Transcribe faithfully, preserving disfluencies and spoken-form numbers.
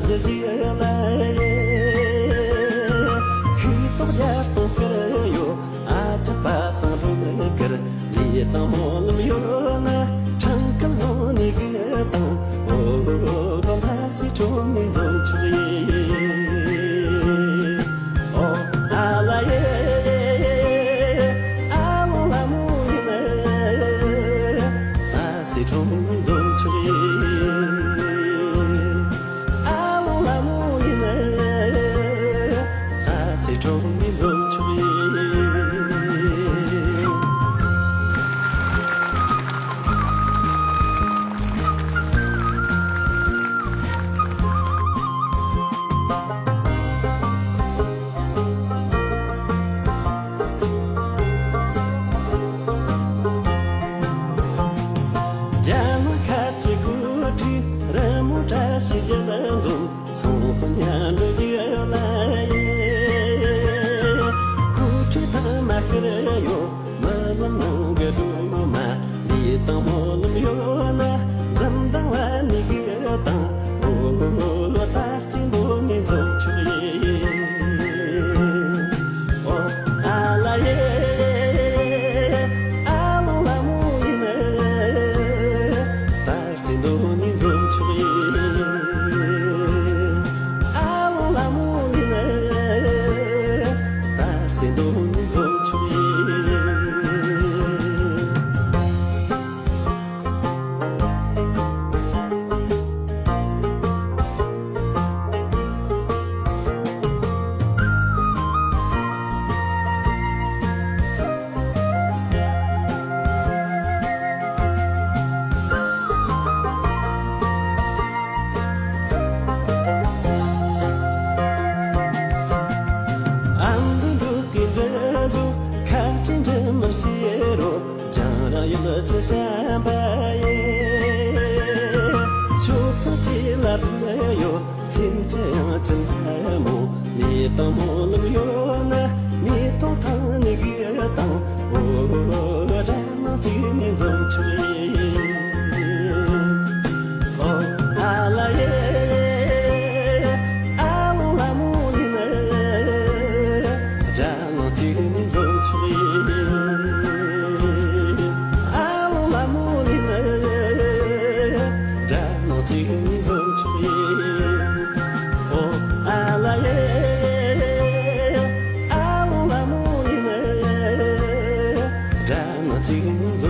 ཞིག་ལ་ཡེ། ཤིག་ཏོག་རྒྱ་སྟོང་ཁར་ཡོད། ཨ་ཅག་པ་སང་འགྲོ་མི་ཁར། ལས་དང་སྨོན་ལམ་ཡོད་ན། ཁྲང་ཁར་བཟུང་ནས་གི་དང་། ཨོ་ལྷ་སའི་ཁྲོམ་ནས་འཛོམས་ཆོག་ཡེ། ཨོ་ཨ་ལ་ཡེ། ཨ་ལོ་ལ་མོ་ཡིན། ཨ་སི་ཁྲོམ་ནས་འཛོམས་ཆོག་ཡེ། ཨ་ལོ་ལ་མོ་ཡིན། ཨ་སི་ཁྲོམ་ནས་འཛོམས་ཆོག་ཡེ། རྒྱ་ནག་ཁ་ཆེ་གོ་ཁྲི་རི་མོ་བཀྲ་ཤིས་རྒྱལ་ལ་འཛོམས། ཚོང་དཔོན་མཉམ་དུ་ཡོད་ལ་ཡེ། གོ་ཁྲི་ཐང་མ་ཁར་ཡོད། མི་ལོ་ནང་གི་སྒྲོལ་མ། ལས་དང་སྨོན་ལམ་ཡོད་ན། འཛུམ་མདངས་བ་ནི་གི་དང་། ཨོ་ལོ་ལོ་ལོ། ད་སྲིན་པོ་ནས་འཛོམས་ཆོག་ཡེ། ཨོ་ཨ་ལ་ཡེ། ཨ་ལོ་ལ་མོ་ཡིན། ད་སྲིན་པོ་ནས་འཛོམས་ཆོག་ཡེ། ཨ་ལོ་ལ་མོ་ཡིན། ད་སྲིན་པོ་ནས་འཛོམས་ཆོག་ཡེ། ཨ་མདོ་འབྲུག་གི་འདྲ་བོ། ཁ་བྲལ་འདྲ་མིན་ཟེར་རོ། རྒྱང་རིང་ཡུལ་གྱི་བྱམས་པ་ཡིན། ཆོས་ཁ་ཆེ་ལ་ཕུལ་ཡོད། སེམས་ཀྱི་ཡང་ཅན་ལྷ་མོ། ལས་དང་སྨོན་ལམ་ཡོད་ན། མེ་ཏོག་ཐང་ནས་གི་དང་། ཨོ་ར་ནང་གཅིག་ནས་འཛོམས་ཆོག་ཡེ། ཨོ་ཨ་ལ་ཡེ། ཨ་ལོ་ལ་མོ་ཡིན། ར་ནང་གཅིག་ནས་འཛོམས་ཆོག་ཡེ། ཨ་ལོ་ལ་མོ་ཡིན། ར་ནང་གཅིག་ནས་འཛོམས་ཆོག་ཡེ། ཨོ་ཨ་ལ་ཡེ། ཨ་ལོ་ལ་མོ་ཡིན། ར་ནང་གཅིག་ནས་